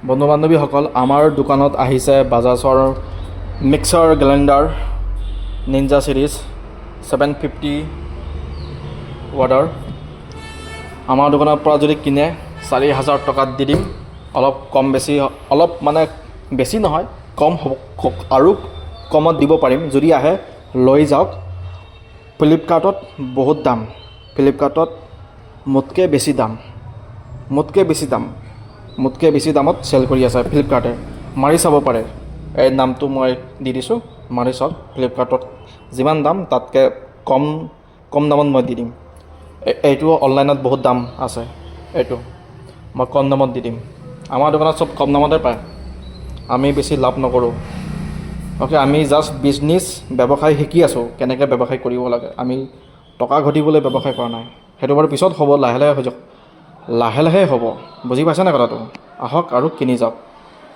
বন্ধু বান্ধৱীসকল, আমাৰ দোকানত আহিছে বাজাজৰ mixer grinder Ninja series 750 ৱাটৰ। আমাৰ দোকানৰ পৰা যদি কিনে, 4000 টকাত দি দিম। অলপ কম বেছি, অলপ মানে বেছি নহয়, কম হ'ব আৰু কমত দিব পাৰিম। যদি আহে, লৈ যাওক। ফ্লিপকাৰ্টত বহুত দাম, ফ্লিপকাৰ্টত মোতকৈ বেছি দাম, মোতকৈ বেছি দাম, মোতকৈ বেছি দামত চেল কৰি আছে ফ্লিপকাৰ্টে। মাৰি চাব পাৰে, এই নামটো মই দি দিছোঁ, মাৰি চাওক। ফ্লিপকাৰ্টত যিমান দাম, তাতকৈ কম কম দামত মই দি দিম। এইটো অনলাইনত বহুত দাম আছে, এইটো মই কম দামত দি দিম। আমাৰ দোকানত চব কম দামতে পায়। আমি বেছি লাভ নকৰোঁ, অ'কে? আমি জাষ্ট বিজনেছ, ব্যৱসায় শিকি আছোঁ, কেনেকৈ ব্যৱসায় কৰিব লাগে। আমি টকা ঘটিবলৈ ব্যৱসায় কৰা নাই। সেইটো বাৰু পিছত হ'ব, লাহে লাহে হৈ যাওক, লাহে লাহে হ'ব। বুজি পাইছেনে কথাটো? আহক আৰু কিনি যাওক।